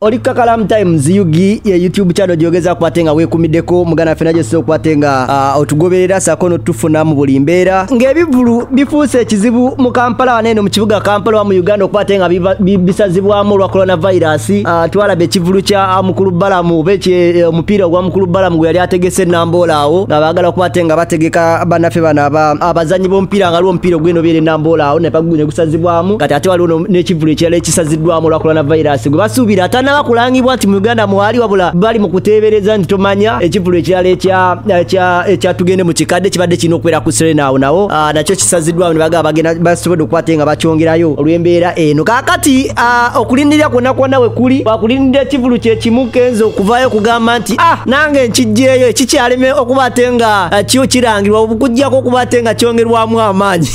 Oli Kakalamu Times UG ye YouTube channel gyogeza kukwate nga weekumiddeko muganda waffe nagyose okukwate nga otugoberera ssaako n'otufuna mu buli mbeera. Ng'ebivvulu bifuuse ekizibu mu Kampala wano eno mu kibuga Kampala wa mu Uganda okukwate nga bisazibwamu olwa coronavirus. Twalaba ekivvulu kya Mukulu Balamu oba omupiira ogwa Mukulu Balamu gwe yali ategese Namboole awo nga baagala okukwate nga bategeka bannaffe bano abazannyi b'omupiira nga waliwo omupiira ogw'eno obeera e Namboole awo ne gusazibwamu. Kati ate waliwo n'ekivvulu ekirala ekisaziddwamu olwa coronavirus gwe basuubira atanaba kulangibwa nti mu Uganda mwali, wabula bali mu kuteebereza nti tomanya ekivvulu ekirala ekya tugende mu kikadde kibadde kirina okubeera ku Serena awo nawo nakyo kisaziddwamu ne bagamba bagenda basobodde okukwata nga bakyongerayo olw'embeera eno. Kaakati okulindirira kwonna kwonna we kuli wakulindirira ekivvulu kye kimu Kenzo okuvaayo okugamba nti nange nkiggyeyo ekikyaleme okuba ate nga kyo kirangirwa okuggyako okuba ate nga kyongerwamu amaanyi.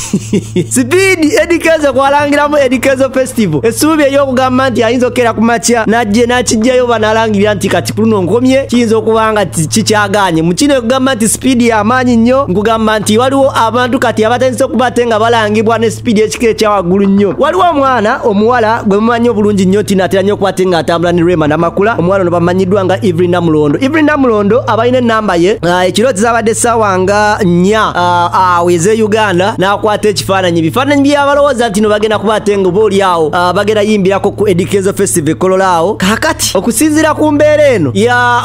Sipiidi Eddy Kenzo kwalangiramu Eddy Kenzo Festival essuubi ery'okugamba nti ayinza okukeera ku makya najje n'akiggyayo oba n'alangirira nti kati ku luno nkomye, kiyinza okuba nga kikyagaanye. Mu kino ekugamba nti sipiidi y'amaanyi nnyo, nkugamba nti waliwo abantu kati abatandise okuba ate nga balangibwa ne sipiidi ekika ekya waggulu nnyo. Waliwo omwana omuwala gwe mumanyi obulungi nnyo nti n'atera nnyo okuba ate ng'atambula ne Rema Namakula. Omuwala ono bamanyiddwa nga Evelyn Namulondo. Evelyn Namulondo abalina ennamba ye ekiro zaabadde ssaawa nga 4 awo ez'e Uganda n'akwata ekifaananyi. Ebifaananyi by'abalowooza nti no bagenda kuba ate nga oba oli awo bagenda yimbirako ku Eddy Kenzo Festival e Kololo awo. Kaakati okusinziira ku mbeera eno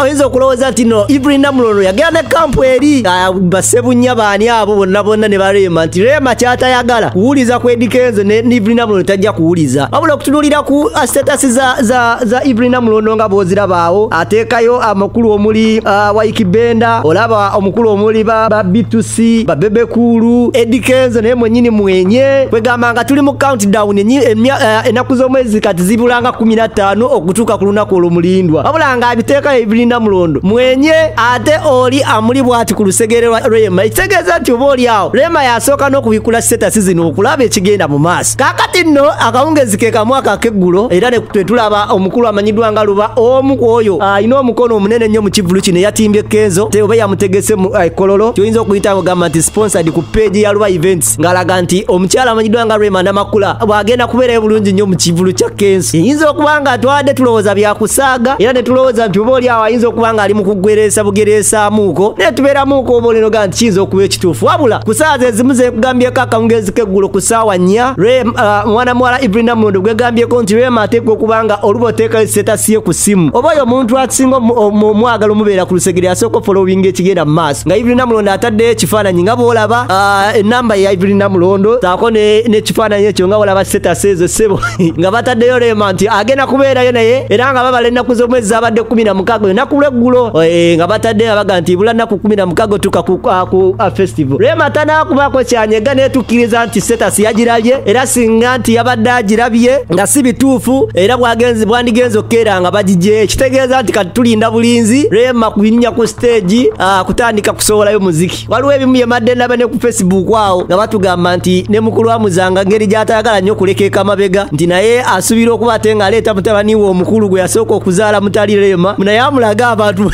oyinza okulowooza nti no Evelyn Namulondo yagenda ne kampu eri basebunya baani abo bonna bonna ne barema nti Rema kyatayagala kuwuliza ku Eddy Kenzo ne Evelyn Namulondo tajja kuwuliza. Wabula okutunuulira ku status za Evelyn Namulondo nga bw'oziraba awo, ateekayo amakulu omuli Waiki Benda, olaba omukulu omuli ba B2C, ba Bebe Cool, Eddy Kenzo naye mwennyini mwenye. Kwegamba nga tuli mu countdown ennaku z'omwezi kati zibulanga 15 okutuuka ku lunaku olw'omulindwa. Wabula nga abiteekayo Evelyn Namulondo mwenye ate oli amuli bw'ati ku lusegere lwa Rema, ekitegeeza nti oba oli awo Rema yasooka n'okubikula status zino okulaba ekigenda mu maaso. Kaakati nno akawungezi ke kamu ak'eggulo era ne tulaba omukulu amanyiddwa nga Luba omu ku oyo alina omukono omunene ennyo mu kivvulu kino eyatimbye Kenzo oba yamutegese mu Kololo, kyoyinza okuyita ng'ogamba nti sponsored ku page ya Luba Events, ng'alaga nti omukyala amanyiddwa nga Rema Namakula bw'agenda kubeerayo bulungi nnyo mu kivvulu kya Kenzo. Eyinza okuba nga twadde tulowooza byakusaaga era ne tulowooza nti oba oli awo ayinza okuba nga ali mu kugwereesa bugereesaamuuko naye tubeeramuuko oba olinoga nti kiyinza okuba ekituufu. Wabula ku ssaawa ezimu ze nkugambyeko akawungezi k'eggulo ku ssaawa 4 mwana muwala Evelyn Namulondo gwegambyeko nti Rema ateekwa okuba nga oluba oteekayo status ye ku ssimu oba oyo omuntu asinga omwagala omubeera ku lusegere asooka ofollowinga ekigenda mu maaso. Nga Evelyn Namulondo ataddeyo ekifaananyi nga bw'olaba ennamba ya Evelyn Namulondo saako n'ekifaananyi ekyo nga bw'olaba status ezo ssebo nga bataddeyo Rema nti agenda kubeerayo naye era nga babala ennaku z'omwezi zaabadde 16 olunaku lw'eggulo nga bataddeyo abaga nti bula nnaku 16 otuuka ku festival. Rema tanaakubaako kyanyega naye tukkiriza nti status yagirabye era singa nti yabadde agirabye nga si bituufu era bwandigenze okukeera nga bagigyeyo, ekitegeeza nti kati tulinda bulinzi Rema kulinnya ku stage kutandika kusowolayo muziki. Waliwo ebimu bye mbadde ndaba ne ku Facebook awo nga batugamba nti ne mukulu wa Muzanga ngeri gy'atayagala nnyo okulekeeka amabega nti naye asuubira okuba ate ng'aleeta mutabani we omukulu gwe yasooka okuzaala mutali Rema naye amulaga abantu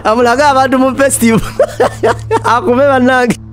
amulaga abantu mu festival akume bannange.